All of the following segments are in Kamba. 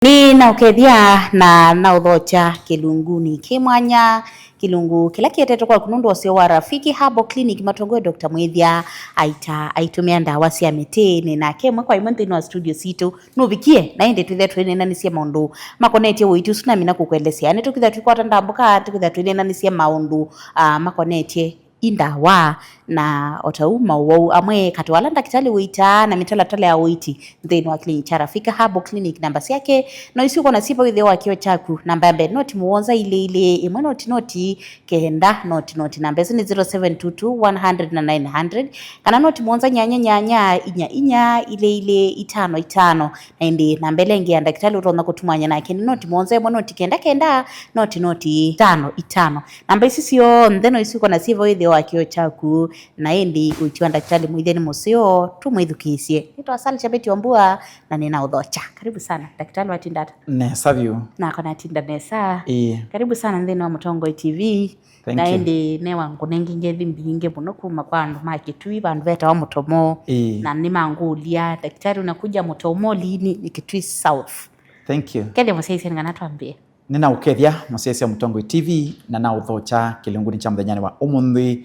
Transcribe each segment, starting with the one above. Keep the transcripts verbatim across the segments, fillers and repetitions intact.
Nĩnaũkethya na naũthokya kĩlungunĩ kĩ mwanya, kĩlungu kĩla kĩetetwe kwaku nũndũ wa ũseo wa Rafiki Herbal Clinic, matongoe Doctor Mwĩthya, aita aitũmĩa ndawa sya mĩtĩ. Nĩ nake ĩmwe kwa ĩmwe nthĩnĩ wa studio sitũ. Nũvikie, na ĩndĩ twĩthĩa twĩneenanĩsye maũndũ makonetye ũiiti ũsu namina kũkũelesya. Nĩtũkwĩthĩa tũikwata ndambũka, tũkwĩthĩa twĩneenanĩsye maũndũ, ah, makonetye i ndawa, na o ta ũu maũwau amwe katĩ wa ala ndakĩtalĩ wĩitaa na mĩtalatala ya ũiiti nthĩnĩ wa clinic kya Rafika Herbal Clinic. Namba syake no isu ũkona syĩ vau ĩtheo wa kĩo kyaku. Namba ya mbee noti mũonza ilĩ ilĩ ĩmwe noti noti kenda noti noti. Namba ĩsu nĩ zero seven two two one hundred na nine hundred, kana noti mũonza nyanya nyanya inya inya ilĩ ilĩ itano itano. Na ĩndĩ namba ĩla ĩngĩ ya ndakĩtalĩ ũtonya kũtumwanya nake nĩ noti mũonza ĩmwe noti kenda kenda noti noti itano itano. Namba isu syonthe no isu ũkona syĩ vau ĩtheo wa kĩo kyaku, na ĩndĩ ũiiti wa ndakĩtalĩ Mwĩthya nĩ mũseo. Tũmwĩthukĩĩsye. Nĩtwa Sally Chabeti Wambua, na nĩnaũthokya. Karibu sana ndakĩtalĩ, watinda ata? Nesa vyũ. Nakwa natinda nesa. Ĩĩ. Karibu sana nthĩnĩ wa Mũtongoi T V. Thank you. Na ĩndĩ newa ngũnenge ngethi mbingĩ mũno kuma kwa andũ ma Kĩtui, vandũ vetawa Mũtomo. Ĩĩ. Na nĩmangũlya, "Daktari, unakuja Mũtomo lini?" Nĩ Kĩtui South. Thank you. Kethĩa mũsyaĩĩsya nĩ kana twambĩe. Nĩnaũkethya mũsyaĩĩsya Mũtongoi T V na naũthokya kĩlungunĩ kya mũthenyanĩ wa ũmũnthĩ.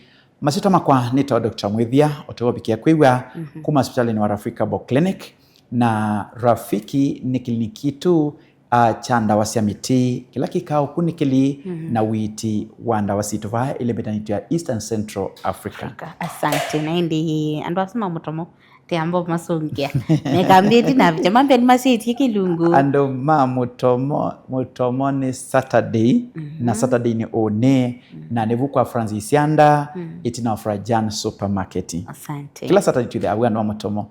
Masyĩtwa makwa nĩtawa Doctor Mwĩthya, ũteũvikĩa kwĩw'a, mhm, kuma sipitalĩnĩ wa Rafiki Herbal Clinic. Na Rafiki nĩ kĩliniki kitũ, ah, kya ndawa sya mĩtĩ kĩla kĩkaa ũkunĩkĩli, mhm, na ũiiti wa ndawa sitũ vaa ĩla ĩvĩtanĩtw'e ya Eastern Central Africa. Africa. Asante. Na ĩndĩ andũ asu ma Mũtomo, te amba masũngĩa. Mekambĩti na vicha mambĩa nĩmasyĩtie kĩlungu. Andũ ma Mũtomo, Mũtomo nĩ Saturday, mhm, na Saturday nĩ ũnĩ, mhm, na nĩvu kwa Francis Yanda, mhm, ĩtina wa Frajan Supermarket. Asante. Kila Saturday twĩthĩawa andũ ma Mũtomo.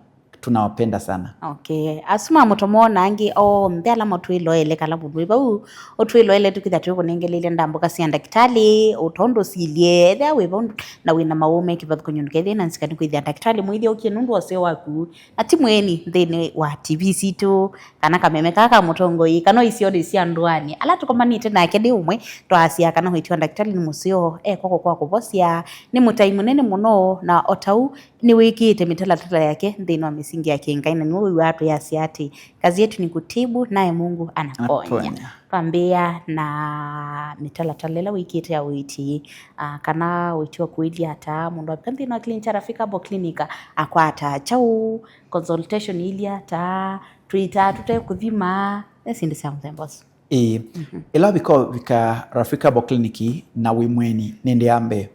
Tunawapenda sana. Okay. Asu ma Mũtomo na angĩ onthe ala matwĩloele kala mũndũ wĩ vau ũtwĩloele, tũkĩtha twĩkũnengeleile ndambũka sya ndakĩtalĩ, o tondũ ũsilye, ethĩa wĩ vau na wĩna maũũ me kĩvathũkany'o, ndũkethĩe na nzika nĩ kwĩthĩa ndakĩtalĩ Mwĩthya ũkie nũndũ wa ũseo waku, na ti mũeni nthĩnĩ wa T V sitũ, kana kameme kaa ka Mũtongoi, kana isionĩ sya ndũanĩ. Ala tũkomanĩte nake nĩ ũmwe, twaasya kana ũiiti wa ndakĩtalĩ nĩ mũseo, e kw'oko kwa kũvosya, nĩ mũtai mũnene mũno, na o ta ũu, nĩwĩkĩĩte mĩtalatala yake nthĩnĩ wa mĩsingi ya kĩngai, na nĩw'o wĩw'aa twĩasya atĩ, "Kazi yetu ni kutibu, naye Mungu anaponya." Anaponya. Twambĩĩa na mĩtalatala ĩla wĩkĩĩte ya ũiiti, ah, kana ũiiti wa kũilya ata, mũndũ avika nthĩnĩ wa clinic ya Rafiki Herbal Clinic, akwata kyaũ, consultation ilya ata, twĩtaa tũte kũthima, na syĩndũ sya mũthemba ũsu. Ĩĩ. Mhm. Ĩla wavika ũvika Rafiki Herbal Clinic na wĩ mũeni, nĩ ĩndĩ ya mbee,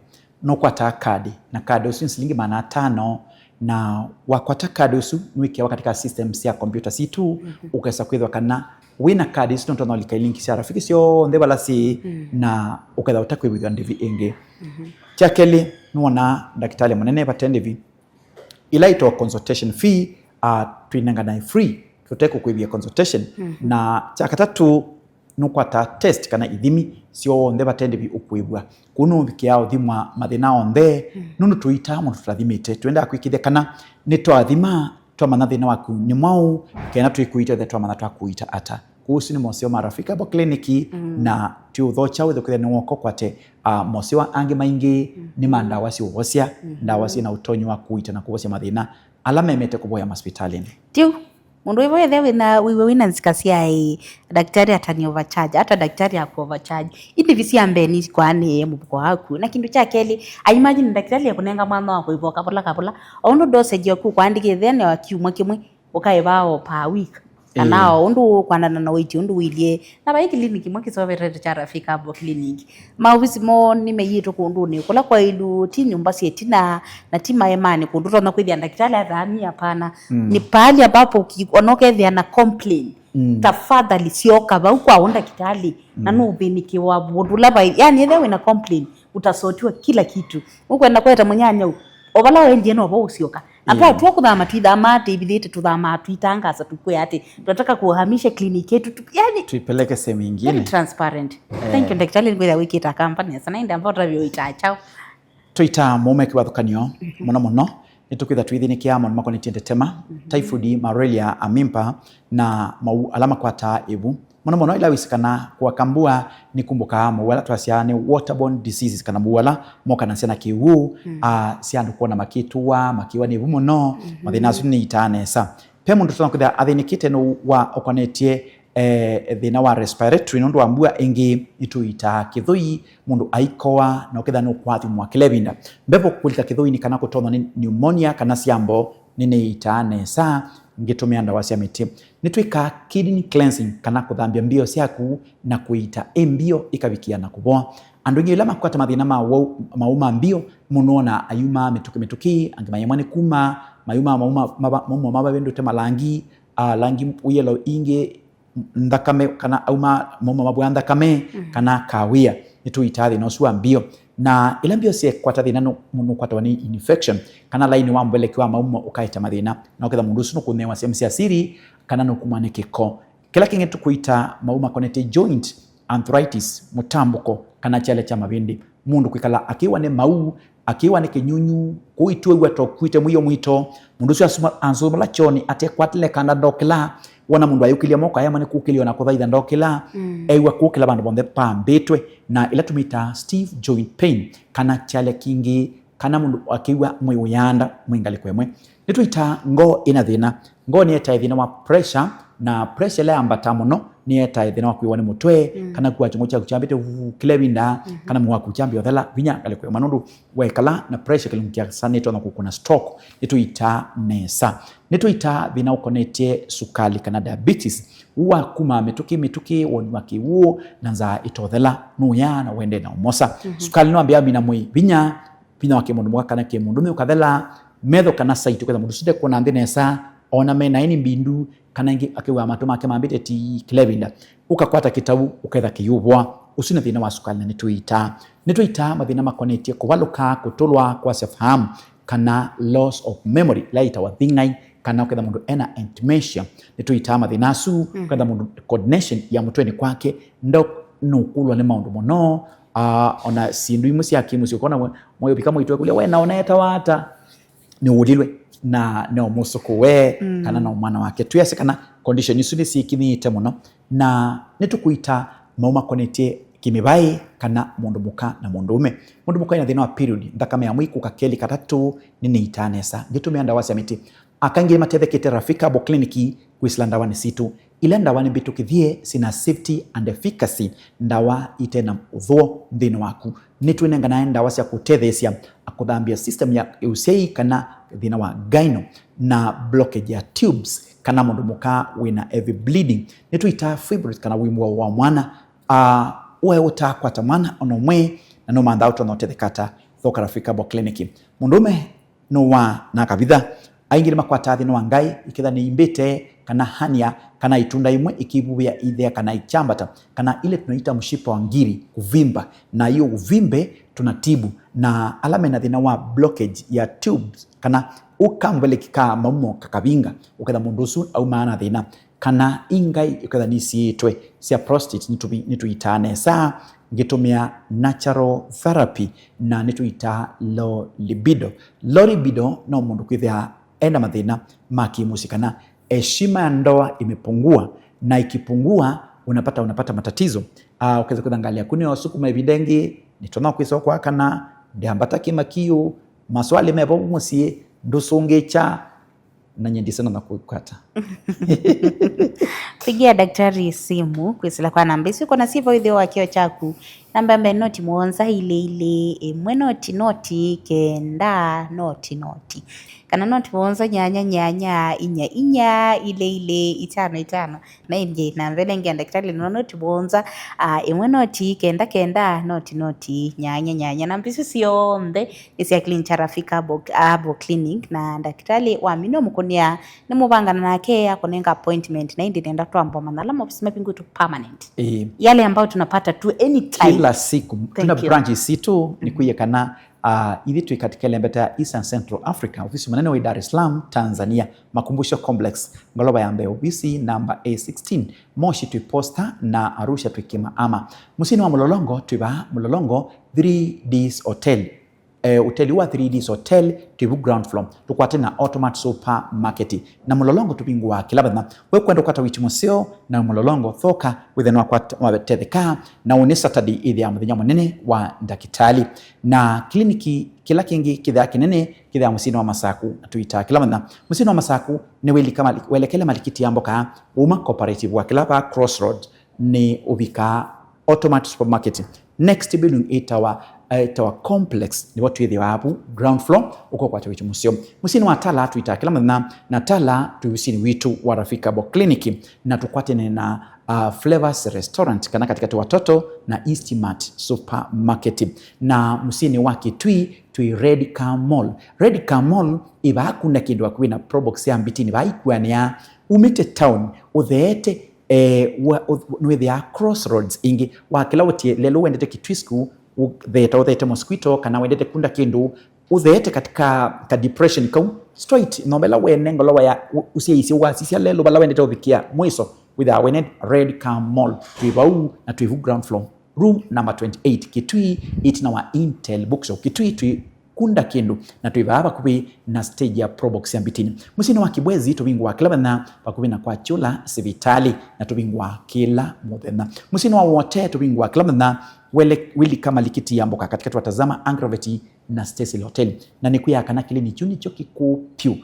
nũkwataa kadi, na kadi ũsu nĩ silingi maana atano, na wakwata kadi ũsu, nĩwĩkĩawa katika system sya kompyuta sitũ, mhm, ũkesa kwĩthwa kana wĩna kadi ĩsu, nũtonya ũlika ilinki sya Rafiki syonthe vala syĩ, mm, na ũketha ũtakwĩw'ĩthwa ndĩvi ĩngĩ. Mhm. Kya kelĩ, nĩwonaa ndakĩtalĩ mũnene vate ndĩvi. Ĩla ĩtawa consultation fee, ah, twĩnenganae free, tũtekũkwĩvya consultation. Mhm. Na kya katatũ, nũkwataa test kana ithimi syonthe vate ndĩvi ũkwĩw'a. Kũu nũvikĩaa ũthimwa mathĩna onthe, mhm, nũndũ tũitaa mũndũ tũtathimĩte. Twendaa kwĩkĩthya kana nĩtwathima, twamanya thĩna waku nĩ mwaũ, kana twĩkũita, ĩthe twamanya twakũita ata. Kwoou ũsu nĩ moseo ma Rafiki Herbal Clinic, mm, na twĩũthokya wĩthũkĩthya nĩ woko kwate, ah, moseo angĩ maingĩ, mm, nĩ ma ndawa sya ũvosya, mm, ndawa syĩ na ũtonyi wa kũita na kũvosya mathĩna ala memete kũvoya masipitalĩnĩ. Tyu, mũndũ wĩvo ethĩa wĩna, wĩw'e wĩna nzika sya, ĩ, daktari atani overcharge, ata daktari aku overcharge. Indi vi sya mbee nĩkwanĩe mũvuko waku. Na kĩndũ kya kelĩ, I imagine daktari akũnenga mwanya wa kũĩva o kavũla kavũla. O ũndũ dosage yaku ũkwandĩkĩte nĩ wa kyumwa kĩmwe, ũkaĩvaa o per week. Kana, ĩĩ, o ũndũ ũkwendana na ũiiti ũndũ ũilyĩ. Na vai clinic ĩmwe kĩsovetete kya Rafiki Herbal Clinic. Maovisi moo nĩmeyĩtwe kũndũnĩ kũla kwailu, ti nyũmba syĩ ĩtina, na ti maemanĩ kũndũ ũtonya kwĩthĩa ndakĩtalĩ athamie, hapana. Mm. Nĩ pahali ambapo ũki-, ona ũkethĩa na complain, mm, tafadhali syoka vau kwa ũ ndakĩtalĩ, na, mm, nũthĩnĩkĩwa mũndũ ũla vai. Yani, ethĩa wĩna complain, utasotiwa kila kitu. Ũkwenda kweta mũnyanyau, o vala waendie novo ũsyoka. Na, yeah, twatwa kũthama, twithamaa tĩvithĩte, tũthamaa tũitangaza, tũkwĩa atĩ, "Tunataka kuhamisha kliniki yetu." Tu-, yani, tuipeleke sehemu ingine. Very transparent. Eh. Thank you, ndakĩtalĩ, nĩkwĩthĩa wĩkĩta company sana, ĩndĩ ambao tavyo itaachao. Tũitaa mũume kĩvathũkany'o, mhm, mũno mũno, nĩtũkwĩtha twĩthĩnĩkĩa maũndũ makonetye ndetema, mhm, typhoid, malaria, amimpa, na maũũ ala makwataa ĩvu. Mũno mũno ĩla wĩsĩ kana kũaka mbua nĩkumbũkaa maũũ ala twasya nĩ waterborne diseases, kana maũũ ala mokanasya na kĩw'ũ, mm, ah, sya andũ kwona makĩtũa, makĩwa nĩ ĩvu mũno, mhm, mathĩna asu nĩitaa nesa. Ve mũndũ ũtonya kwĩthĩa athĩnĩkĩte nĩ wa ũkonetye, eh, thĩna wa respiratory nũndũ wa mbua ĩngĩ, nĩtũitaa kĩthũi, mũndũ aikoa na ũkethĩa nũkwathimwa kĩla ĩvinda. Mbevo kũlika kĩthũinĩ kana kũtonywa nĩ pneumonia kana syambo nĩnĩitaa nesa ngĩtũmĩa ndawa sya mĩtĩ. Nĩtwĩkaa kidney cleansing kana kũthambya mbio syaku na kũita ĩ mbio ikavikĩa na kũvoa. Andũ aingĩ ĩla makwata mathĩna ma wau- mauma mbio, mũno ona ayuma mĩtũkĩ mĩtũkĩ, angĩ mayemwa nĩ kuma, mayuma mauma mava- mauma mavavĩndũte malangi, ah, langi yellow ingĩ, nthakame, kana auma mauma mavw'a nthakame, kana kawĩa, nĩtũitaa thĩna ũsu wa mbio. Na ĩla mbio syekwata thĩna nũ- nũkwatawa nĩ infection, kana laini wa mbeleki wa maumo ũkaeta mathĩna, na ũketha mũndũ ũsu nũkũnewa sehemu sya siri, kana nũkumwa nĩ kĩko. Kĩla kĩngĩ tũkũita mau makonetye joint, arthritis, mũtambũko, kana kyale kya mavĩndĩ. Mũndũ kwĩkala akĩwa nĩ mau, akĩwa nĩ kĩnyunyu, kũitwĩw'a ta ũkuĩte mwĩio mwito. Mũndũ ũsu asuma- asumũla kyoonĩ atekwatĩle kanda ndokĩla. Wona mũndũ ayũkĩlya moko ayama nĩ kũkĩlya ona kũthaitha ndokĩla. Ew'a kũkĩla vandũ vonthe vambĩtwe. Na ĩla tũmĩtaa stiff joint pain, kana kyale kingĩ, kana mũndũ akĩw'a mwĩĩ ũyanda mwĩ ngalĩko ĩmwe. Nĩtũitaa ngoo ĩna thĩna. Ngoo nĩetae thĩna wa pressure, na pressure ĩla yambata mũno nĩetae thĩna wa kwĩwa nĩ mũtwe, kana kua kyongo kyaku kyambĩte vuu kĩla ĩvinda, kana mwĩĩ waku kyambĩa ũthela vinya ngalĩko ĩmwe. Nũndũ wekala na pressure kĩlungu kya sana nĩtonya kũkũna stroke. Nĩtũitaa nesa. Nĩtũitaa thĩna ũkonetye sukali kana diabetes. Ũu wa kuma mĩtũkĩ mĩtũkĩ, woni wa kĩw'ũ, na nzaa ĩtothela, nũyaa na wende na ũmosa. Sukali nĩwambĩaa mina mwĩĩ vinya, vinya wa kĩmũndũ mũka kana kĩmũndũme ũkathela, metho kana sight, ũketha mũndũ ũsu ndekwona nthĩ nesa, ona mena ĩni mbindu, kana ĩngĩ akĩw'a matũ make mambĩte ti kĩla ĩvinda. Ũkakwata kĩtau, ũketha kĩyũvoa. Ũsu nĩ thĩna wa sukali na nĩtũitaa. Nĩtũitaa mathĩna makonetye kũvalũka, kũtũlwa, kwasya fahamu, kana loss of memory, ĩla yĩtawa thing'ai, kana ũketha mũndũ ena dementia. Nĩtũitaa mathĩna asu, ũketha mũndũ coordination ya mũtwenĩ kwake, ndo nũkũlwa nĩ maũndũ mũno, ah, ona syĩndũ imwe sya kĩmũsyĩ, ũkona mwe- mweũvika mwĩĩtu ekũlya, "We, na ũneetawa ata?" Nĩũlilwe, na no mũsũkũwe, kana no mwana wake. Twĩasya kana condition isu nĩsyĩkinyĩte mũno, na nĩtũkũita mau makonetye kĩmĩvaĩ kana mũndũ mũka na mũndũũme. Mũndũ mũka ena thĩna wa period, nthakame ya mwĩĩ kũka kelĩ katatũ, nĩnĩitaa nesa ngĩtũmĩa ndawa sya mĩtĩ. Aka aingĩ nĩmatethekete Rafika Herbal Clinic kwĩsĩla ndawanĩ sitũ. Ila ndawa nĩmbĩtũkĩthye syĩna safety and efficacy, ndawa ite na ũthũo nthĩnĩ waku. Nĩtwĩnenganae ndawa sya kũtetheesya kũthambya system ya ũsyai kana thĩna wa gyno, na blockage ya tubes, kana mũndũ mũka wĩna heavy bleeding. Nĩtwĩtaa fibroids kana wimbo wa mwana, ah, we ũtakwata mwana ona ũmwe, na nũmanthaa ũtonya ũtetheka ata? Thoka Rafika Herbal Clinic. Mũndũũme nũwaa na akavitha. Aingĩ nĩmakwataa thĩna wa ngaĩ, iketha nĩimbĩte, kana hernia, kana itunda imwe ikivuvĩa ithea kana ikyambata, kana ile tunaita mshipa wa ngiri kuvimba, na hiyo uvimbe tunatibu. Na ala mena thĩna wa blockage ya tubes, kana ũkamũveleki ka maumo kakavinga, ũketha mũndũ ũsu aumaa na thĩna. Kana ingai iketha nisiĩtwe sya prostate nĩtũvi- nĩtũitaa nesa ngĩtũmĩa natural therapy, na nĩtũitaa low libido. Low libido no mũndũ kwĩthĩa ena mathĩna ma kĩmũsyĩ kana heshima ya ndoa imepungua, na ikipungua unapata unapata matatizo. Ah, ũkesa kwĩtha ngalĩ yaku nĩyosukuma ĩvinda ĩngĩ, nĩtonya kwĩsokwa kana ndĩambata kĩmakiũ, maswali mevo mũsyĩ, ndũsũngĩkya, na nyie ndisena na kũkwata. Pigia daktari simu kwĩsĩla kwa namba isu, kona sivo ithio wa kĩo kyaku. Namba mbee noti mũonza ilĩ ilĩ ĩmwe noti noti kenda noti noti, kana noti mũonza nyanya nyanya inya inya ilĩ ilĩ itano itano. Na ĩngĩ namba ĩla ĩngĩ ya ndakĩtalĩ no noti mũonza, ah, ĩmwe noti kenda kenda noti noti nyanya nyanya. Namba isu syonthe nĩ sya Clean Charafika Herbal, Herbal Clinic, na ndakĩtalĩ wa mino mũkũnĩa nĩ mũvangana nake akũnenga appointment, na ĩndĩ nenda twamba ũmanya ala maofisi mavingũĩtwe permanent. Ĩĩ. Yale ambayo tunapata tu anytime. Kila siku. Thank you. Tuna branches sitũ, nĩkwĩie kana, ah, ithyĩ twĩ katika ĩlembeta ya East and Central Africa, ofisi mũnene wĩ Dar es Salaam, Tanzania, Makumbusho Complex, ngolova ya mbee, ofisi namba A sixteen, Moshi twĩ Posta, na Arusha twĩ Kimaama. Mũsyĩnĩ wa Mlolongo twĩ vaa Mlolongo, Three Ds Hotel. eh, hoteli wa Three Ds Hotel, twĩ vu ground floor. Tũkwate na Automat Supermarket. Na mũlolongo tũvingũaa kĩla mũthenya. We kwenda ũkwata ũiiti mũseo na mũlolongo, thoka wĩthĩe nĩwakwata-, watetheka, na ũnĩ Saturday ĩthĩaa mũthenya mũnene wa ndakĩtalĩ. Na kliniki kĩla kĩngĩ kĩthĩaa kĩnene kĩthĩaa mũsyĩnĩ wa Masaku, na tũitaa kĩla mũthenya. Mũsyĩnĩ wa Masaku nĩ welika mali-, welekele malikiti ya mboka, uma Cooperative wa kĩla va Crossroad, nĩ ũvikaa Automat Supermarket. Next building ĩtawa, ĩtawa Complex, nĩvo twĩthĩwa avu ground floor, ũkokwata ũiiti mũseo. Mũsyĩnĩ wa Tala tũitaa kĩla mũthenya, na Tala twĩ ũsini witũ wa Rafiki Herbal Clinic, na tũkwatene na, uh, Flavors Restaurant, kana katikati wa Toto na East Mart Supermarket. Na mũsyĩnĩ wa Kitui twĩ Red Car Mall. Red Car Mall ĩvaa kunda kĩndũ vakuvĩ na Probox ya Mbitini, vaa ikuanĩa umĩte town, ũtheete, eh, wa-, ũ-, nĩwĩthĩaa Crossroads ĩngĩ. Wakĩla ũtie lelũ wendete Kitui School, ũtheeta, ũtheete Mosquito, kana wendete kunda kĩndũ, ũtheete katika ka depression kau, straight, nomba ĩla wene ngolo waya, ũ-, ũsyaisye wasisya lelũ vala wendete ũvikĩa mwiso, wĩthĩaa wene Red Car Mall. Twĩ vau na twĩ vu ground floor. Room number twenty-eight, Kitui, ĩtina wa Intel Bookshop. Kitui twĩ kunda kĩndũ, na twĩ vaa vakuvĩ na stage ya Probox ya Mbitini. Mũsyĩnĩ wa Kibwezi tũvingũaa kĩla mũthenya vakuvĩ na kwa Chula sivitalĩ, na tũvingũaa kĩla mũthenya. Mũsyĩnĩ wa Wote tũvingũaa kĩla mũthenya wele-, wilika malikiti ya mboka katikati wa Tazama, Agrovet na Stacyl Hotel. Na nĩkwĩaa kana kĩlĩnĩ kyu nĩkyo kĩkũũ vyũ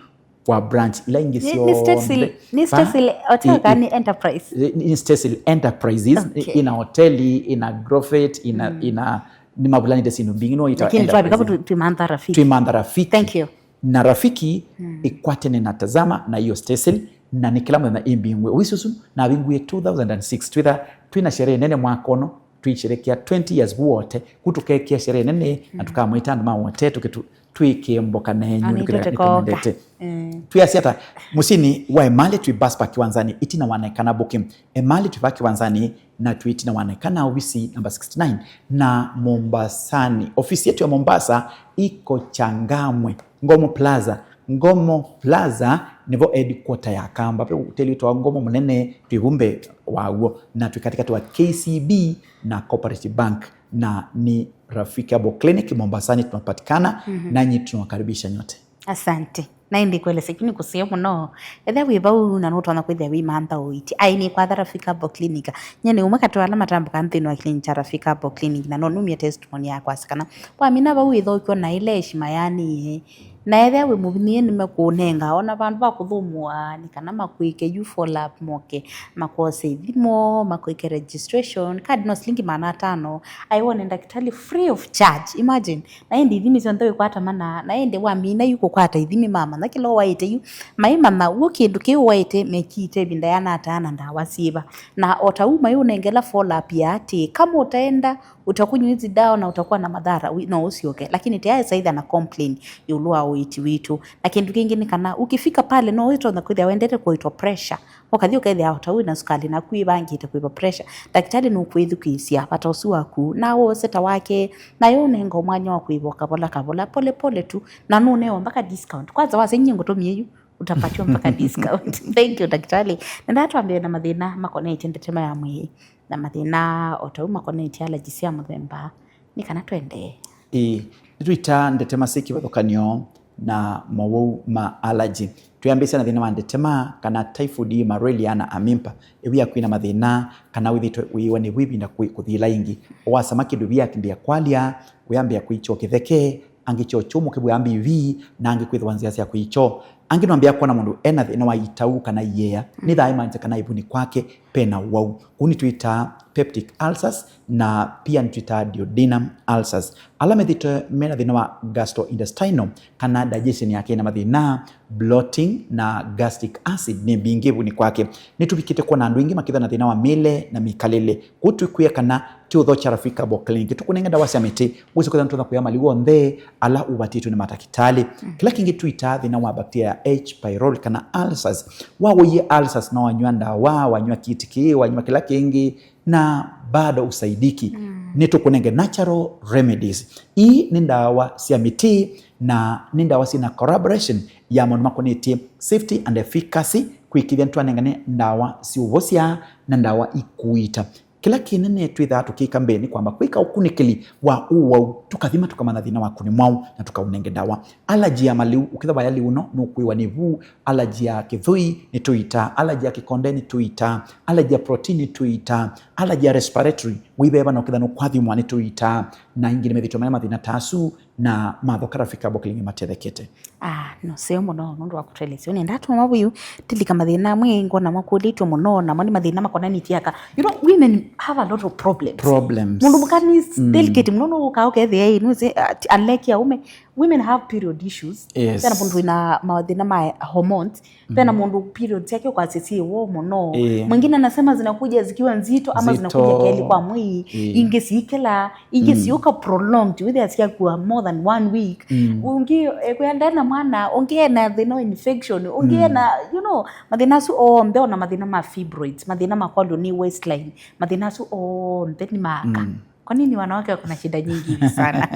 kwa branch ila ingĩ. Nĩ, nĩ Stacyl, syonthe. Nĩ Stacyl Hotel, i-, kana nĩ Enterprise? Nĩ, nĩ Stacyl Enterprises, okay. Ĩna hoteli, ĩna Agrovet, ĩna, mm, ĩna, nĩmavulanĩte syĩndũ mbingĩ, no ĩtawa Enterprise. Lakini twavika vu twĩ, twĩ Mandhari Rafiki. Twĩ Mandhari Rafiki. Thank you. Na Rafiki, mm, ĩkwatene na Tazama na iyo Stacyl, na nĩ kĩla mũthenya ĩmbingũe. Ũici ũsu navingũie two thousand and six, twĩtha twĩna sherehe nene mwaka ũno, tũisherekea twenty years vu Wote, ku tũkekia sherehe nene, na, mm, tũkamwĩta andũ ma Wote tũke tũ-, twĩkĩe mboka nenyu. Ani nĩtũkĩlea tũtekoka. Nĩtũmendete. Mm. Twĩasya ata, mũsyĩnĩ wa Emali twĩ bus park kĩwanzanĩ, ĩtina wa Naikana Booking. Emali twĩ vaa kĩwanzanĩ, na twĩ ĩtina wa Naikana, ovisi namba sixty-nine. Na Mombasani, ofisi yetu ya Mombasa iko Changamwe, Ngomo Plaza. Ngomo Plaza nĩvo headquarter ya Kamba. Ve hoteli wĩtawa Ngomo Mũnene, twĩ vumbe waw'o, na twĩ katikati wa K C B na Cooperative Bank, na nĩ Rafiki Herbal Clinic Mombasani tunapatikana, mhm, nanyi tunawakaribisha nyote. Asante. Na ĩndĩ kwelesya kyu nĩ kũseo mũno. Ethĩa wĩ vau na nũtonya kwĩthĩa wĩimantha ũiiti. Ai, nĩkwatha Rafiki Herbal Clinic. Nye nĩ ũmwe katĩ wa ala matambũkaa nthĩnĩ wa kĩlĩnĩ kya Rafiki Herbal Clinic, na no numie testimony yakwa asa kana wamina vau ĩthokyo na ĩla eshima yani. Na ethĩa wĩ mũvinyĩe nĩmekũũnenga ona vandũ va kũthũmũa, nĩ kana makwĩke yu follow up, moke makwose ithimo, makwĩke registration. Card no silingi maana atano. Ai, wone ndakĩtalĩ free of charge. Imagine. Na ĩndĩ ithimi syonthe wĩkwata mana, na ĩndĩ wamina yu kũkwata ithimi mamanya kĩla ũwaĩte yu. Maimanya w'o kĩndũ kĩu ũwaĩte mekiĩte ĩvinda yanata na ndawa syĩva. Na o ta u mayĩũnengela follow up ya atĩ, kama utaenda, utakunywa hizi dawa na utakuwa na madhara, wi-, no ũsyoke. Lakini tayari sasa hivi ana complain ĩũlũ wa ũiiti witũ. Na kĩndũ kĩngĩ nĩ kana, ukifika pale, no ũtonya kwĩthĩa wendete kũitwa pressure. Ũkathi ũkethĩa o ta wĩ na sukalĩ naku ĩvangĩte kũĩva pressure. Ndakĩtalĩ nũkwĩthukĩĩsya vata ũsu waku, na wose ta wake, na yũnenga mwanya wa kũĩva kavola kavola, pole pole tu, na nũnewa mpaka discount. Kwanza wasya nyie ngũtũmie yu, utapatiwa mpaka discount. Thank you, ndakĩtalĩ. Nenda twambĩe na mathĩna makonetye ndeto ĩno ya mwĩĩ, na mathĩna o ta u makonetye allergy sya mũthemba. Nĩ kana twendee. Ĩĩ, nĩtũitaa ndetema syĩ kĩvathũkany'o na mowau ma allergy. Twĩambĩĩsya na thĩna wa ndetema, kana typhoid, malaria, na amimpa. Ĩwĩa kwĩna mathĩna, kana wĩthĩĩtwe wĩĩwa nĩw'o ĩvinda kũ-, kũthi ĩla ĩngĩ. Wasama kĩndũ ĩwĩa yakĩmbĩa kwalya, ũyambĩa kwĩkya kĩtheke, angĩ kyoo kyũmũ kĩvw'aa mbivi, na angĩ kwĩthĩwa nzĩa sya kwĩkya. Angĩ nwambĩĩa kwona mũndũ ena thĩna wa itau kana iea, mm, nĩthaa ĩmanyĩsya kana ĩvunĩ kwake pena ũwau. Kũu nĩtwĩtaa peptic ulcers, na pia nĩtwĩtaa duodenum ulcers. Ala methĩĩtwe mena thĩna wa gastrointestinal kana digestion yake ĩna mathĩna, bloating na gastric acid nĩ mbingĩ ĩvunĩ kwake. Nĩtũvikĩte kwona andũ aingĩ makĩthwa na thĩna wa mĩĩle na mĩkalĩle. Kũu twĩkwĩa kana ti ũthokya Rafiki Herbal Clinic. Tũkũnenge ndawa sya mĩtĩ, wĩsĩ kwĩthwa nĩtũtonya kũya maliu onthe ala ũvatĩtwe nĩ matakĩtalĩ. Mm. Kĩla kĩngĩ twĩtaa thĩna wa bacteria ya H. pylori kana ulcers. Wawoie ulcers na wanywa ndawa, wanywa kiti kĩĩ, wanywa kĩla kĩngĩ, na bado usaidiki. Mm. Nĩtũkũnenge natural remedies. Ii nĩ ndawa sya mĩtĩ na nĩ ndawa syĩna collaboration ya maũndũ makonetye safety and efficacy, kwĩkĩthya nĩtwanengane ndawa siũvosya na ndawa ikũita. Kĩla kĩnene twĩthaa tũkĩka mbee nĩ kwamba kwĩka ũkunĩkĩli wa ũwau, tũkathima tũkamanya thĩna waku nĩ mwaũ na tũkaũnenge ndawa. Allergy ya malĩu, ũkĩthwa waya lĩu no, nũkwĩwa nĩ vu, allergy ya kĩthũi nĩ tũitaa, allergy ya kĩkonde nĩ tũitaa, allergy ya protein nĩ tũitaa, allergy ya respiratory, wĩveva na ũkĩtha nũkwathimwa nĩ tũitaa, na ingĩ nĩ methĩtwe maya mathĩna ta asu, na mathoka Rafika Bokilingi matethekete. Ah, no, seo mũno nũndũ wa kũtwelesya. Nĩ ndatũma vuyu tilika mathĩna amwe ngona makũlĩtwe mũno, namo nĩ mathĩna makonanĩtye aka. You know, women have a lot of problems. Problems. Mũndũ mũka nĩ delicate mũno, no ũka ũkethĩa ĩ, nũse, uh, unlike ya ume, women have period issues. Yes. Tena mũndũ ina mathĩna ma hormones. Pena mũndũ period yake ũkwasya syĩ wo mũno. Ĩĩ. Mwingine anasema zinakuja zikiwa nzito ama zinakuja keli kwa mwei. Ĩĩ. Ingĩ sikela, ingĩ siũka prolonged, wĩthĩa syakua more than one week. Ũngĩ ekwĩa ndena mwana, ũngĩ ena thĩna wa infection, ũngĩ ena, you know, mathĩna asu onthe, ona mathĩna ma fibroids, mathĩna ma kwalio nĩ waistline, mathĩna asu onthe nĩ maaka. Kwa nini wanawake wako na shida nyingi hivi sana?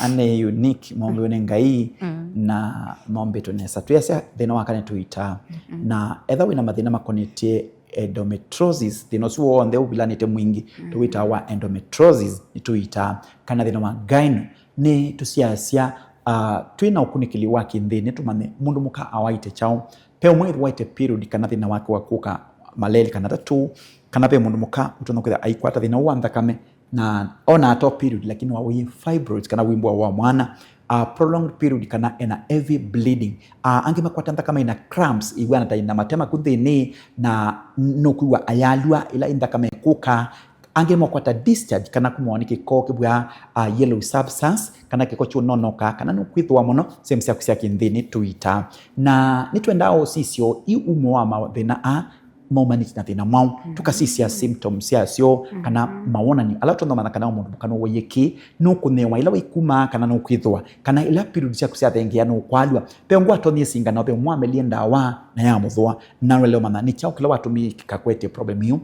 Ane unique, maũmbĩwe nĩ Ngai, na maũmbĩtwe nesa. Twĩasya thĩna wa kana tũitaa. Na etha wĩna mathĩna makonetye endometriosis, thĩna ũsu w'onthe ũvilanĩte mwingĩ, tũwĩtaa wa endometriosis, nĩtũitaa. Kana thĩna wa gyno, nĩtũsiasya, ah, twĩna ũkunĩkĩli wa kĩnthĩnĩ tũmanye mũndũ mũka awaĩte kyaũ. Ve ũmwe ĩthĩwa waĩte period kana thĩna wake wa kũka maleli kana tatũ, kana ve mũndũ mũka ũtonya kwĩtha aikwata thĩna ũũ wa nthakame, na ona ato period, lakini wa wĩ fibroids kana wĩmbũa wa mwana, uh, prolonged period kana ena heavy bleeding. Uh, angĩ makwata nthakame ina cramps, iw'ana ta ina matema ku nthĩnĩ, na nũkwĩw'a ayalw'a ĩla nthakame ĩkũka. Angĩ nĩmakwata discharge kana kumwa nĩ kĩko kĩvw'a, uh, yellow substance, kana kĩko kyũnonoka, kana nũkwĩthũa mũno sehemu syaku sya kĩnthĩnĩ tũitaa. Na nĩtwendaa ũsisyo ĩ umo wa mathĩna aa maumanĩte na thĩna mwaũ. Tũkasisya symptoms syasyo, kana mawonany'o ala ũtonya ũmanya kana mũndũ mũka nũwaie kĩ, nũkũnĩwa ĩla waikumaa kana nũkwĩthũa, kana ĩla period syaku syathengeea nũkwalw'a. Ve ũngĩ watonyie singano, ve ũmwe wamelie ndawa na yamũthũa, na ũlea ũmanya nĩ kyaũ kĩla watũmie kĩkakwetye problem ĩyo.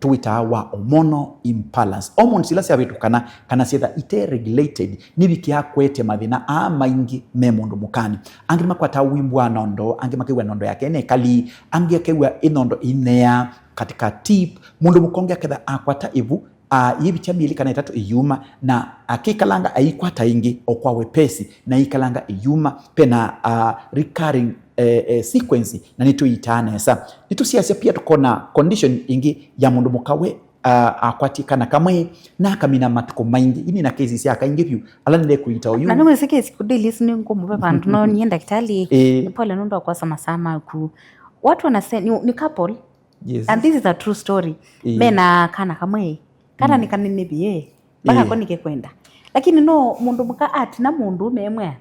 Tũwĩtaa wa hormonal imbalance. Hormones ila syavĩtũkana kana syĩtha ite regulated, nivikĩaa kũete mathĩna aa maingĩ me mũndũ mũkanĩ. Angĩ nĩmakwataa wĩmbũa nondo, angĩ makew'a nondo yake nĩ ĩkali, angĩ akew'a ĩ nondo ĩineea katika tip. Mũndũ mũka ũngĩ aketha akwata ĩvu, a, yĩvikya myeli kana ĩtatũ ĩyuma, na akĩkalanga aikwata ĩngĩ o kwa wepesi, na ĩkalanga ĩyuma. Pena, a, recurring, eh, eh, sequence, na nĩtũitaa nesa. Nĩtũsiasya pia tũkona condition ĩngĩ ya mũndũ mũka we, a, akwatie kana kamwe, na akamina matukũ maingĩ. Ini na cases sya kaingĩ vyũ, ala nĩle kũita ũyu. Na nĩwĩsĩ case kũdĩlis nĩ ngũmũve vandũ, no niĩ ndakĩtalĩ, ĩĩ, nĩ pole nũndũ wa kwosa masaa maku. Watu wanasema, ni, ni couple, yes, and this is a true story. Ĩĩ. Mena kana kamwe, kana nĩ kanene vyũ, mpaka, ĩĩ, ko nĩkekwenda. Lakini no mũndũ mũka atina mũndũ ũme emwe,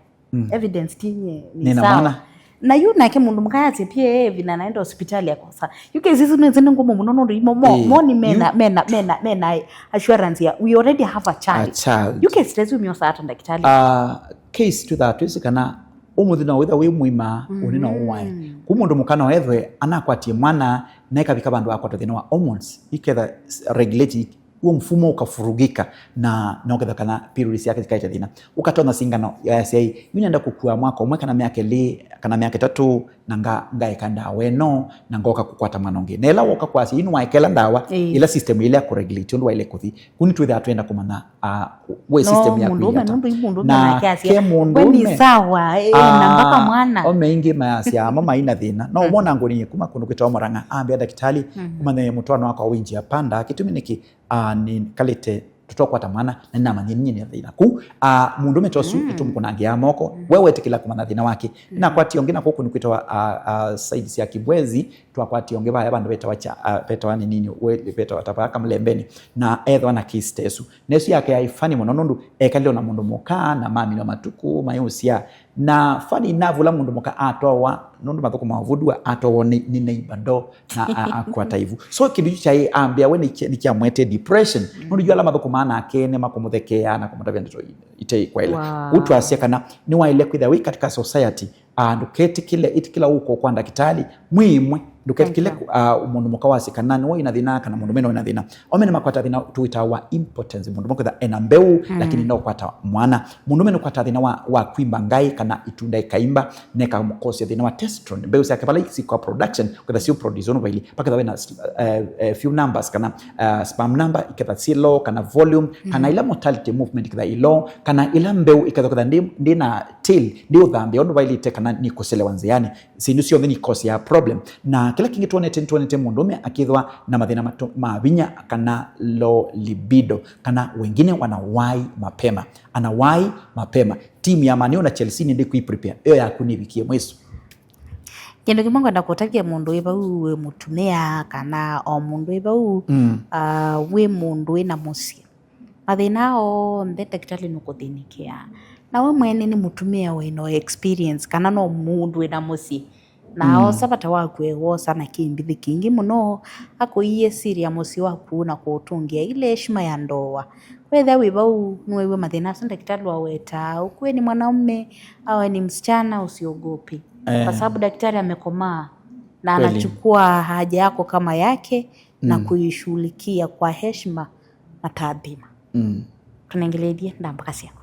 evidence ti nye, nĩ sawa. Na yu nake mũndũ mũka yasye pia evi na naenda hospitali akosa. You cases isu nĩ ngũmũ mũno nũndũ imo mo, ĩĩ, mo nĩ mena, mena, mena, mena assurance ya we already have a child. A child. You cases isu miosa ata ndakĩtalĩ. Ah, case twĩthaa twĩsĩ kana ũmũnthĩ no wĩtha wĩ mũima, ũnĩ no ũwae. Ku mũndũ mũka no ethwe anakwatie mwana, na ĩkavika vandũ akwatwa thĩna wa hormones, iketha regulate, huo mfumo ukafurugika, na, na ũketha kana period syake ikaete thĩna. Ũkatonya singano ya S I, yu nenda kũkua mwaka ũmwe kana myaka ĩlĩ kana myaka ĩtatũ, na nga, ngaeka ndawa ĩno, na ngoka kũkwata mwana ũngĩ. Na ĩla woka kwasya, yu nĩwaekela ndawa, ĩĩ, ĩla system ĩla ya kũregulate ũndũ waĩle kũthi. Kuni twĩthaa twenda kũmanya, ah, we system yaku ĩyata. Mũndũ ũme, mũndũ, mũndũ ũme na nake asya, ke mũndũ we nĩ ũme sawa, eh, na mpaka mwana. Ome ingĩ mayasya, amo maina thĩna. No wona ngũnie kuma kũndũ kwĩtawa Murang'a, ambĩa ndakĩtalĩ, kumanya mũtwaano wakwa wĩ njia panda, kĩtumi nĩkĩ, ah, nĩkalĩte tũtokwata mwana, na nĩnamanyie ninyie nĩ thĩna. Kũu, ah, mũndũ ũme ta ũsu, nĩtũmũkũnangĩa moko, we wetĩkĩla kũmanya thĩna wake. Nĩnakwatie ũngĩ na kũkũ nĩ kwĩtawa, ah, ah, side sya Kibwezi, twakwatie ũngĩ vaya vandũ vetawa cha, ah, vetawa nĩ nini, we, vetawa ta vaya Kamlembeni, na ethwa na case ta ĩsu. Na ĩsu yake yaĩ funny mũno nũndũ ekalile na mũndũ mũka na maminwa matukũ mayũsya. Na funny enough, ũla mũndũ mũka atwawa, nũndũ mathũkũmaa ũvũdua, atwawa nĩ, nĩ neighbor do, na a-, akwata ivu. So kĩndũ kyu kyaĩ ambĩa we nĩ kya-, nĩkyamwete depression. Nũndũ yu ala mathũkũmaa nake nĩmakũmũthekeaa na kũmũtavya ndeto i-, ite kwaĩle. Wow. Ũu twasya kana nĩwaĩle kwĩthĩa wĩ katika society, ah, ndũketĩkĩle, ĩtĩkĩla ũko kwa ndakĩtalĩ mwĩ ĩmwe, Ndũkethikĩle, uh, mũndũ mũka wasya kana nĩwe wĩna thĩna kana mũndũme nĩwe wĩna thĩna. Aũme nĩmakwataa thĩna tũwĩtaa wa impotence, mũndũme kwĩtha ena mbeu, mm, lakini no kwata mwana. Mũndũme nĩkwata thĩna wa, wa kwimba ngaĩ kana itunda ĩkaimba, na ĩkamũkosya thĩna wa testosterone. Mbeu syake vala isikwa production, kwĩtha sio produce ũndũ vaili. Paketha wĩna, eh, eh, few numbers kana, eh, sperm number iketha si low kana volume, kana, mm, ila motility movement iketha i low, kana ila mbeu iketha kwĩtha ndi, ndi na tail, ndi ũthambĩa ũndũ vailĩte kana nĩ kũselewa nzĩanĩ. Syĩndũ syonthe nĩ cause ya problem. Na kĩla kĩngĩ twonete, nĩtwonete mũndũme akĩthwa na mathĩna matũ-, ma vinya kana low libido, kana wengine wanawai mapema. Anawai mapema. Timu ya Man U na Chelsea nĩndĩ kwĩ prepare. Ĩyo yaku nĩvikie mwĩso. Kĩndũ kĩmwe ngwenda kũtavya mũndũ wĩ vau wĩ mũtumĩa kana o mũndũ wĩ vau, mm, ah, wĩ mũndũ wĩ na mũsyĩ. Mathĩna aa onthe ndakĩtalĩ nũkũthĩnĩkĩaa. Na we mwene nĩ mũtumĩa wĩ na experience, kana no mũndũ wĩ na mũsyĩ. Na, mm, osa vata waku e wosa na kĩmbithĩ kĩngĩ mũno, akũiĩsĩlya mũsyĩ waku na kũũtũngĩa ile heshima ya ndoa. Wethĩa wĩ vau, nĩwew'a mathĩna asu ndakĩtalĩ wawetaa, ukuwe ni mwanaume, awe ni msichana, usiogope. Eh. Kwa sababu daktari amekomaa na, kweli, anachukua haja yako kama yake na, mm, kuishughulikia kwa heshima na taadhima. Mm. Tũnengelethye ndambũka syaku.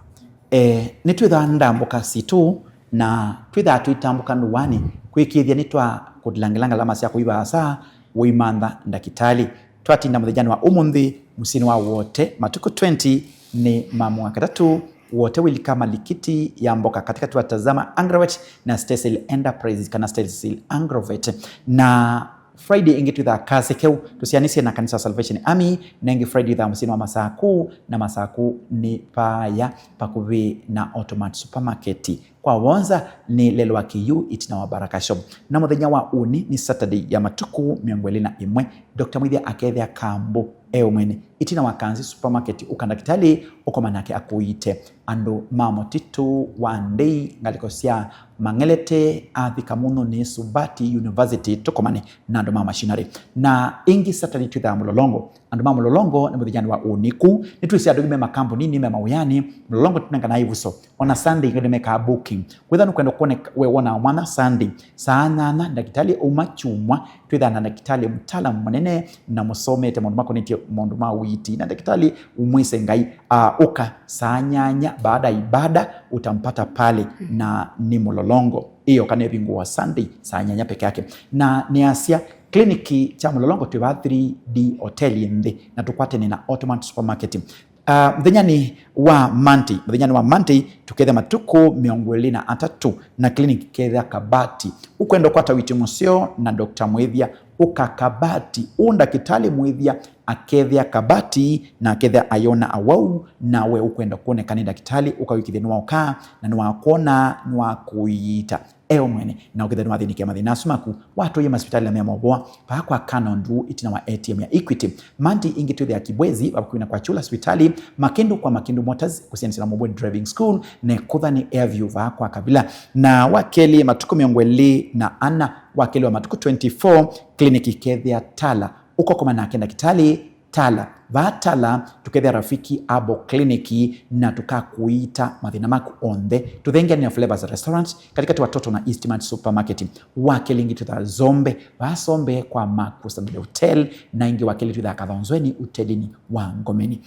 Eh, nĩtwĩthaa ndambũka sitũ, na twĩthaa tũitambũka ndũanĩ kwĩkĩĩthya nĩtwa kũtilangĩla ngalama sya kũi vaasa ũimantha ndakĩtalĩ. Twatinda mũthenyanĩ wa ũmũnthĩ mũsyĩnĩ wa Wote, matukũ twenty nĩ ma mwaka katatũ, Wote wĩlika malikiti ya mboka katikati wa Tazama Agrovet na Stesil Enterprises kana Stesil Agrovet. Na Friday ĩngĩ twĩthaa Kasekeu, tũsianĩsye na kanisa wa Salvation Army, na ĩngĩ Friday twĩthaa mũsyĩnĩ wa Masaku, na Masaku nĩ paaya pakuvĩ na Automat Supermarket. Kwa Wonza nĩ lelwa Kiyu itina wa Baraka Shop. Na mũthenya wa ũnĩ nĩ Saturday ya matukũ mĩongo ĩlĩ na ĩmwe, Doctor Mwĩthya akethĩa Kambũ e ũmwene itina wa Kanzi Supermarket, ũka ndakĩtalĩ ũkoma nake akũiite. Andũ ma mũtitũ wa ndĩi ngalĩko sya Mang'elete, athi Kamũnũnĩ, Suvati University, tũkomane na andũ ma machinery. Na ĩngĩ Saturday twĩthaa Mũlolongo. Andũ ma Mũlolongo nĩ mũthenyanĩ wa ũnĩ. Kũu nĩtwĩsĩ andũ aingĩ me makambuninĩ, me mawĩanĩ, Mũlolongo tũnenganaa ĩvuso. Ona Sunday ĩngĩ nĩmekaa booking. Kwĩtha nũkwenda kuoneka we wonaa mwana Sunday, saa nyanya ndakĩtalĩ auma kyumwa, twĩthaa na ndakĩtalĩ mtaalamu mũnene na mũsomete maũndũ makonetye maũndũ ma ũiiti. Na ndakĩtalĩ umwĩse Ngai, a, ũka saa nyanya baada ya ibada, utampata pale, mm, na nĩ Mũlolongo. Ĩyo kana ĩvingũwa Sunday saa nyanya peke yake. Na nĩasya kliniki kya Mũlolongo twĩ vaa three D Hotel nthĩ, na tũkwatene na Automat Supermarket. Ah, mũthenyanĩ wa Monday, mũthenyanĩ wa Monday, tũkethĩa matukũ mĩongo ĩlĩ na atatũ, na clinic ĩkethĩa Kabati. Ũkwenda ũkwata witi mũseo na Doctor Mwĩthya, ũka Kabati. Ũ ndakĩtalĩ Mwĩthya akethĩa Kabati, na akethĩa ayona awau, na we ũkwenda kuoneka nĩ ndakĩtalĩ, ũkawĩkĩthĩa nĩwaũkaa, na nĩwakwona, nĩwakũiita. Eo mwene, na ũkethĩa nĩwathĩnĩkĩa mathĩna asu maku, watũie masivitalĩ na mea movoa, vaa kwa Kana Nduu, itina wa A T M ya Equity. Monday ĩngĩ twĩthĩa Kibwezi, vakuvĩ na kwa Chula sivitali, Makindu kwa Makindu Motors, kũsianĩsya na Mobile Driving School, na ĩkũtha nĩ Airview vaa kwa Kavila. Na wa kelĩ matukũ mĩongo ĩlĩ na ana, wa kelĩ wa matukũ twenty-four, clinic ĩkethĩa Tala. Ũkokoma nake ndakĩtalĩ, Tala. Vaa Tala, tũkethĩa Rafiki Herbal Clinic, na tũkakũiita mathĩna maku onthe. Tũthengeanĩa Flavors Restaurant, katikati wa Toto na Eastmart Supermarket. Wa kelĩ ĩngĩ twĩthaa Zombe, vaa Zombe kwa Marcus and the Hotel, na ĩngĩ wa kelĩ twĩthaa Kathonzweni, hotelini wa Ngomeni.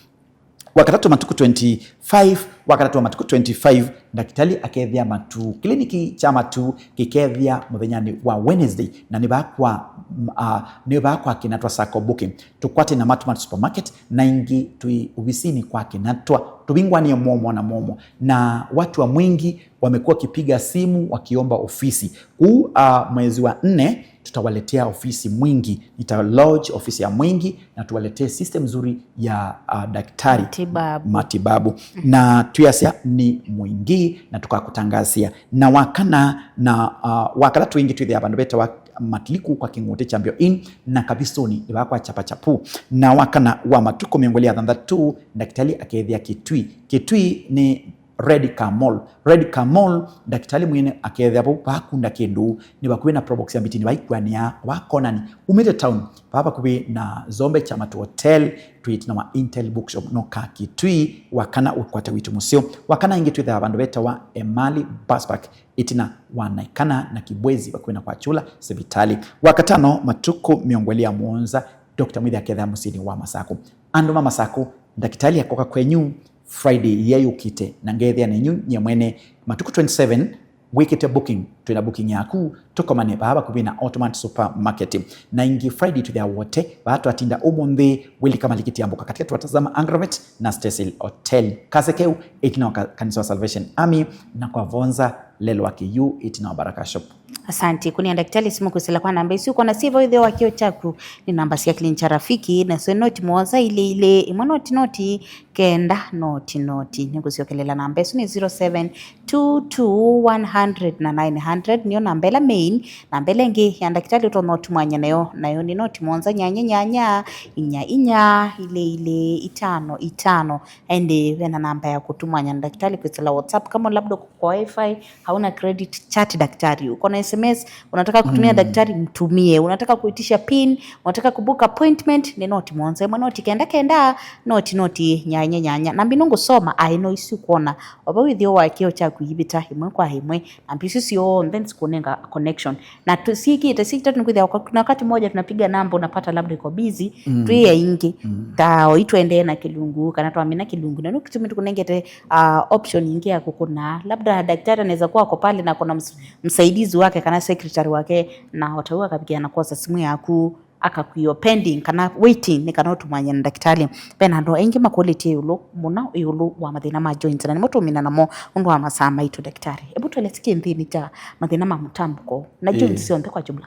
Wa katatũ matukũ twenty-five, wa katatũ wa matukũ twenty-five, ndakĩtalĩ akethĩa Matu. Kĩliniki kya Matu kĩkethĩa mũthenyanĩ wa Wednesday, na nĩ vaa kwa, m-, a, nĩ vaa kwa Kinatwa Sacco Booking. Tũkwate na Matu Mart Supermarket, na ĩngĩ twĩ ovisinĩ kwa Kinatwa. Tũvingũanĩe momo na momo. Na watu wa Mwingi wamekuwa wakipiga simu wakiomba ofisi. Kuu, ah, mwezi wa nne tutawaletea ofisi Mwingi. Nita launch ofisi ya Mwingi na tuwaletee system nzuri ya, ah, daktari. Matibabu. Matibabu. Na twĩasya nĩ Mwingi na tũkakũtangazia. Na wakana na, ah, wakatatũ ĩngĩ twĩthĩa vandũ vetawa Matiliku kwa Kĩng'ũtĩ Champion Inn na Kavisoni nĩ vaa kwa Chapa Chapu. Na wakana wa matukũ mĩongo ĩlĩ na thanthatũ, ndakĩtalĩ akethĩa Kitui. Kitui nĩ Red Car Mall. Red Car Mall, ndakĩtalĩ mwene akethĩa vau vakunda kĩndũ, nĩ vakuvĩ na Probox ya Mbitini, vaikũanĩa wa konani. Umĩte town, vaa vakuvĩ na Zombe Chamatu Hotel, twĩ ĩtina wa Intel Bookshop, no ka Kitui, wa kana ũkwate witũ mũseo. Wa kana ĩngĩ twĩthaa vandũ vetawa Emali Bus Park, ĩtina wa Naikana na Kibwezi, vakuvĩ na kwa Chula sivitali. Wa katano, matukũ mĩongo ĩlĩ ya mũonza, Doctor Mwĩthĩ akethĩa mũsyĩnĩ wa Masakũ. Andũ ma Masakũ, ndakĩtalĩ akoka kwenyu Friday yĩĩ yũkĩte, na ngeethĩa nenyu nyie mwene matukũ twenty-seven, wĩkĩte booking, twĩna booking yaku, tũkomane vaa vakuvĩ na Automat Supermarket. Na ĩngĩ Friday twĩthĩawa Wote, vaa twatinda ũmũnthĩ, wĩlika malikiti ya mboka katĩkatĩ wa Tazama Agrovet na Stacyl Hotel. Kase keũ, ĩtina wa ka-, kanisa wa Salvation Army, na kwa Vonza, lelwa kĩyũ, ĩtina wa Baraka Shop. Asante. Kũnĩa ndakĩtalĩ simũ kwĩsĩla kwa namba isu. Ũkona syĩvo ĩtheo wa kĩo kyaku nĩ namba sya Clean cha Rafiki, na syo noti mũonza ilĩ ilĩ, ĩmwe noti noti, kenda noti noti. Nĩngũsyokelela namba ĩsu nĩ zero seven two two one hundred na nine hundred, nĩyo namba ĩla main. Namba ĩla ĩngĩ ya ndakĩtalĩ ũtonya ũtumwanya nayo, nayo nĩ noti mũonza nyanya nyanya inya inya ilĩ ilĩ itano itano. Ĩndĩ ve na namba ya kũtumwanya na ndakĩtalĩ kwĩsĩla WhatsApp kama labda kwa Wi-Fi, hauna credit, chat daktari. Uko na S M S, unataka kutumia daktari, mtumie. Unataka kuitisha pin, unataka kubook appointment, nĩ noti mũonza ĩmwe noti kenda kenda, noti noti nyanya nyanya. Na mbinu ngũsoma, aĩ no isu kuona. Oba wĩthĩo wa kĩo kyaku ivĩta ĩmwe kwa ĩmwe, na mbi isu syonthe nĩsikũnenga connection. Na tu-, siikĩte, siikĩte nĩkwĩthĩa waka-, kuna wakati mmoja tunapiga namba unapata labda iko busy, twĩ aingĩ. Ta oi twendee na kĩlungu, kana twamina kĩlungu. Na nĩ kĩtumi tũkũnengete ah, option ingĩ ya kũkũna. Labda daktari anaweza kuwa ako pale na kuna ms-, msaidizi wake kana secretary wake, na otau akavikia na kwosa simu yaku, akakwĩo pending kana waiting nĩ kana ũtumwanye na ndakĩtalĩ. Ve na andũ aingĩ makũlĩtye ĩũlũ mũno ĩũlũ wa mathĩna ma joints, na nĩmo tũmina namo ũndũ wa masaa maitũ, daktari. Ebu tuelesye kĩ nthĩnĩ kya mathĩna ma mũtambũko na joints syonthe kwa jumla.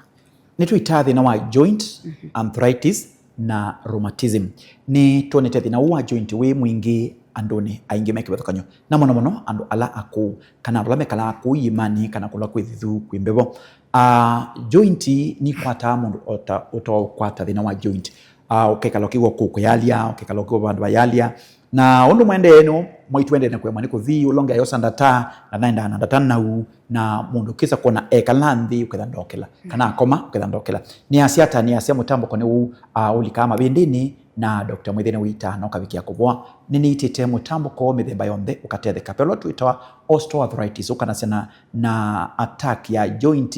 Nĩtũitaa thĩna wa joint, arthritis, na rheumatism. Nĩtwonete thĩna ũũ wa joint wĩ mwingĩ andũnĩ aingĩ me kĩvathũkany'o, na mũno mũno andũ ala akũũ, kana andũ ala mekalaa kũu iĩmanĩ, kana kũla kwĩ thithu, kwĩ mbevo. Ah, joint nikwataa mũndũ o ta ũtokwata thĩna wa joint. Ah, ũkekala ũkĩw'a kũkũ yalya, ũkekala ũkĩw'a vandũ vayalya, na ũndũ mwendeeno, mwaitũ endee na kũemwa nĩ kũthi, ũla ũngĩ ayosa ndata, na naendaa na ndata nau, na mũndũ ũkĩsa kwona ekala nthĩ, ũketha ndokela, kana akoma, ũketha ndokela. Nĩasya ata? Nĩasya mũtambũko nĩ ũu, ah, ũlikaa mavĩndĩnĩ, na Doctor Mwĩthĩ nĩwĩitaa na ũkavikĩa kũvoa. Nĩnĩitĩte mũtambũko mĩthemba yonthe ũkatetheka. Ve ũla twĩtawa osteoarthritis, ũkanasya na, na attack ya joint,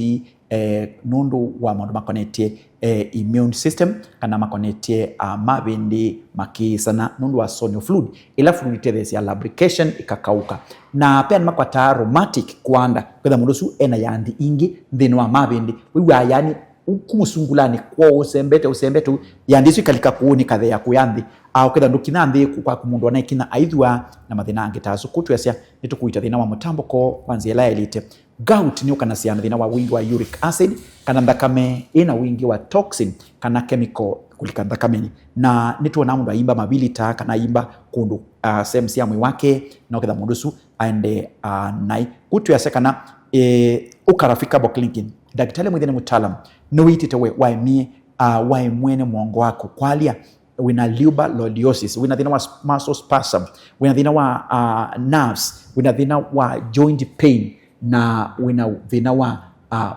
eh, nũndũ wa maũndũ makonetye, eh, immune system, kana makonetye, ah, mavĩndĩ makĩĩsana nũndũ wa soreness fluid. Ĩla fluid ĩtetheesya lubrication ĩkakaũka. Na pia nĩmakwataa rheumatic kwanda, kwĩtha mũndũ ũsu ena yandi ingĩ nthĩnĩ wa mavĩndĩ. Wĩw'aa yani kũmũsungulanĩ kwoo ũsembete, ũsembete, yandi ĩsu ĩkalika kũũ nĩkathea kũya nthĩ. Ah, ũketha ndũkinya nthĩ kwaku mũndũ anaĩkinya aithwaa na mathĩna angĩ ta asu. Kũu twĩasya nĩtũkũita thĩna wa mũtambũko kwa nzĩa ĩla yaĩlĩte. Gout nĩ ũkanasya na thĩna wa wingĩ wa uric acid, kana nthakame ĩna wingĩ wa toxin kana chemical kũlika nthakamenĩ. Na nĩtwonaa mũndũ ayimba mavilita kana ayimba kũndũ, ah, sehemu sya mwĩĩ wake, na ũketha mũndũ ũsu aende, ah, naĩ. Kũu twĩasya kana, eh, ũkarafika Boklingin. Ndakĩtalĩ Mwĩthĩ nĩ mũtaalam, nĩwĩitĩte we waemie, ah, waĩ mwene mũongo waku kwalya, wĩna lumbar scoliosis, wĩna thĩna wa s-, muscle spasm, wĩna thĩna wa, ah, nerves, wĩna thĩna wa joint pain, na wĩna thĩna wa, ah,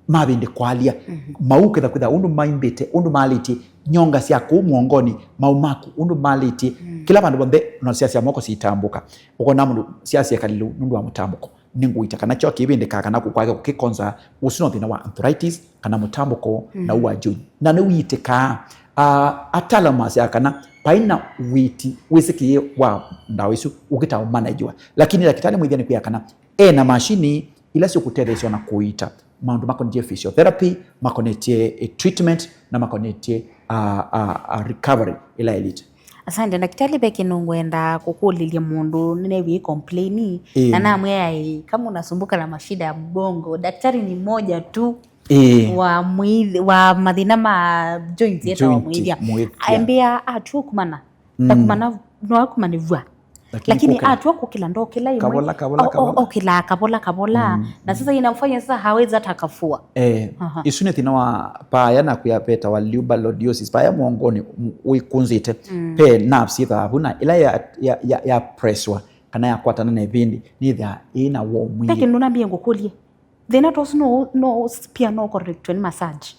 mavĩndĩ kwalya. Mau ketha kwĩtha ũndũ maimbĩte, ũndũ malĩtye, nyonga sya kũu mũongonĩ, mau maku, ũndũ malĩtye, kĩla vandũ vonthe, na siasya moko siitambũka. Ũkona mũndũ siasya kalĩlu nũndũ wa mũtambũko. Nĩngũita kana kyo kĩvĩndĩkaa kana kũkwake kũkĩkonza, ũsu no thĩna wa arthritis kana mũtambũko na ũu wa joint. Na nĩwĩitĩkaa, ah, ataalamu masyaa kana paĩ na wĩti wĩsĩkĩe wa ndawa isu ũkĩta ũmanajiwa. Lakini ndakĩtalĩ Mwĩthĩ nĩkwĩa kana ena mashini ila syũkũtetheesya na kũita maũndũ makonetye physiotherapy, makonetye, eh, treatment, na makonetye, ah, ah, ah, recovery ila elite. Asante, ndakĩtalĩ, ve kĩndũ ngwenda kũkũlĩlya mũndũ nĩneewie complain, ĩĩ, na namwĩa, "Ĩĩ, kama unasumbuka na mashida ya mgongo, daktari ni mmoja tu, ĩĩ, wa mwĩthi-, wa mathĩna ma joints, etawa Joint, Mwĩthya." Mwĩthya. Ambĩa atua kumana, mm, ndakumana, no akumanĩvw'a. Lakini lakini kũkĩla, atua kũkĩla, ndokĩla ĩmwe. Kavola, kavola, o-, o-, kavola. Okĩlaa kavola, kavola. Mm. Na sasa inamfanya sasa hawezi hata akafua. Eh, aha, isu nĩ thĩna wa paya na kwĩa vetawa lumbar scoliosis. Paya mũongonĩ, m-, wĩkunzĩte. Mm. Pe nerves yĩthaa vu na ĩla ya, ya, ya, ya presswa, kana yakwatana na ĩvĩndĩ, nĩthĩaa ĩna woo mwingĩ. Ve kĩndũ nambie ngũkũlye. Thĩna ta ũsu no, no pia no correctwe nĩ massage?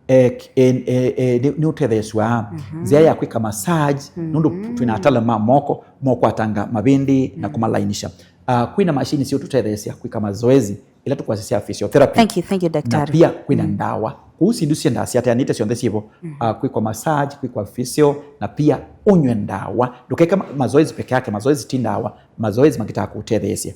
E, e, e, e, nĩ, nĩ ũtetheesw'a. Mhm. Nzĩa ya kwĩka massage, nũndũ twĩna atala ma moko, mokwatanga mavĩndĩ na kũmalainisha. Ah, kwĩna mashini syo tũtetheesya kwĩka mazoezi, ila tũkwasya sya physiotherapy. Thank you, thank you, na daktari. Pia kwĩna ndawa. Kũu syĩndũ syendaa siateanĩte syonthe syĩvo. Ah, kwĩkwa massage, kwĩkwa physio, na pia ũnyw'e ndawa. Ndũkeke ma-, mazoezi peke yake, mazoezi ti ndawa. Mazoezi makĩtaa kũtetheesya.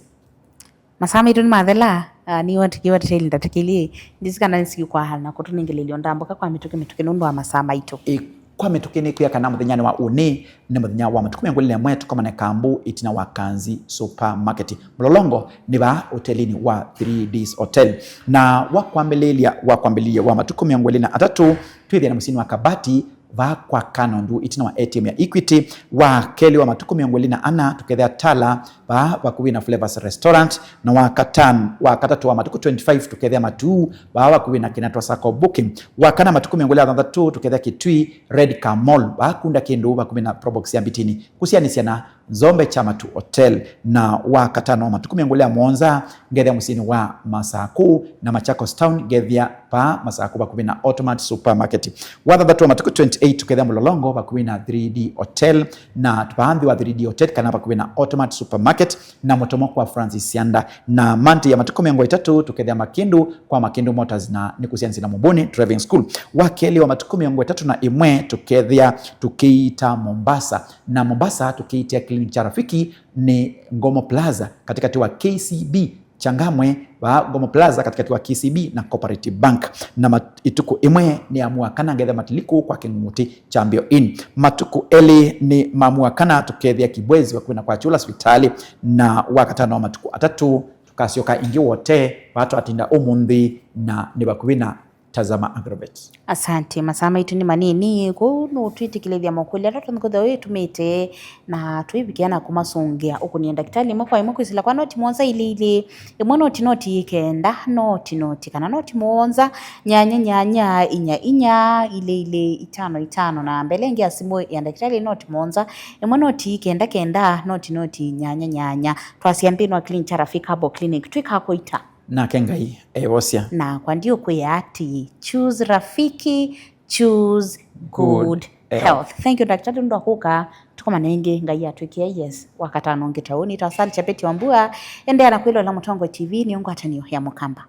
Masaa maitũ nĩmathela, ah, nĩwatikiwa tĩteli ndatĩkĩlye. Ndisi kana nĩsikwaa na kũtũnengelelya ndambũka kwa mĩtũkĩ mĩtũkĩ nũndũ wa masaa maitũ. Ĩ, kwa mĩtũkĩ nĩkwĩa kana mũthenyanĩ wa ũnĩ nĩ mũthenya wa matukũ mĩongo ĩlĩ na ĩmwe tũkomane Kambu ĩtina wa Kanzi Supermarket. Mũlolongo nĩ vaa hotelini wa Three Ds Hotel. Na wa kwambĩlĩlya, wa kwambĩlĩlya wa matukũ mĩongo ĩlĩ na atatũ, twĩthĩa na mũsyĩnĩ wa Kabati, vaa kwa Kanondu, ĩtina wa A T M ya Equity. Wa kelĩ wa matukũ mĩongo ĩlĩ na ana, tũkethĩa Tala, vaa vakuvĩ na Flavors Restaurant. Na wa katano, wa katatũ wa matukũ twenty-five, tũkethĩa Matuu, vaa vakuvĩ na Kinatwa Sacco Booking. Wa kana matukũ mĩongo ĩlĩ na thanthatũ, tũkethĩa Kitui, Red Car Mall, vaa kunda kĩndũ vakuvĩ na Probox ya Mbitini. Kũsianĩsya na Nzombe cha Matu Hotel. Na wa katano wa matukũ mĩongo ĩlĩ na mũonza, ngethĩa mũsyĩnĩ wa Masaku na Machakos Town, ngethĩa vaa Masaku vakuvĩ na Automat Supermarket. Wa thanthatũ wa matukũ twenty-eight, tũkethĩa Mũlolongo vakuvĩ na three D Hotel, na vaa nthĩ wa three D Hotel kana vakuvĩ na Automat Supermarket, na mũtomo kwa Francis Sianda. Na Monday ya matukũ mĩongo ĩtatũ, tũkethĩa Makĩndũ kwa Makĩndũ Motors, na nĩ kũsianĩsya na Mũmbũnĩ Driving School. Wa kelĩ wa matukũ mĩongo ĩtatũ na ĩmwe, tũkethĩa tũkĩita Mombasa. Na Mombasa tũkĩitia kĩliniki cha Rafiki nĩ Ngomo Plaza, katĩkatĩ wa K C B Changamwe, vaa Ngomo Plaza, katĩkatĩ wa K C B na Cooperative Bank. Na mat-, ĩtukũ ĩmwe nĩ ya mua kana ngethĩa Matiliku kwa Kĩng'ũng'ũtĩ cha Mbio Inn. Matukũ elĩ nĩ ma mua kana tũkethĩa Kibwezi vakuvĩ na kwa Chula Hospitali. Na wa katano wa matukũ atatũ tũkasyoka ĩngĩ Wote, vaa twatinda ũmũnthĩ, na nĩ vakuvĩ na Tazama Agrovet. Asante, masaa maitũ nĩ manini, kwoou nũtwĩtĩkĩlĩthya makũlyo ala tũnthũkũthya ũyĩtũmĩte, na twĩvikĩa na kũmasũngĩa ũkũnie ndakĩtalĩ ĩmwe kwa ĩmwe kwĩsĩla kwa noti mũonza ilĩ ilĩ, ĩmwe noti noti kenda, noti noti, kana noti mũonza, nyanya nyanya, inya inya, ilĩ ilĩ, itano itano, na mbele ĩngĩ ya simũ ya ndakĩtalĩ noti mũonza, ĩmwe noti kenda kenda, noti noti, nyanya nyanya. Twasya nthĩnĩ wa Clean Charafik Herbal Clinic, twĩkaa kũita. Nake Ngai evosya. Na kwa ndiũkwĩa atĩ, choose Rafiki, choose good health. Thank you, Daktari, nũndũ wa kũka. Tũkomane ĩngĩ, Ngai atwĩkĩe, yes, wakatano ũngĩ ta ũũ. Nĩtawa Sally Chapeti Wambua. Endeea na kwĩloela Mũtongoi T V, nĩ ngwatanĩo ya Mũkamba.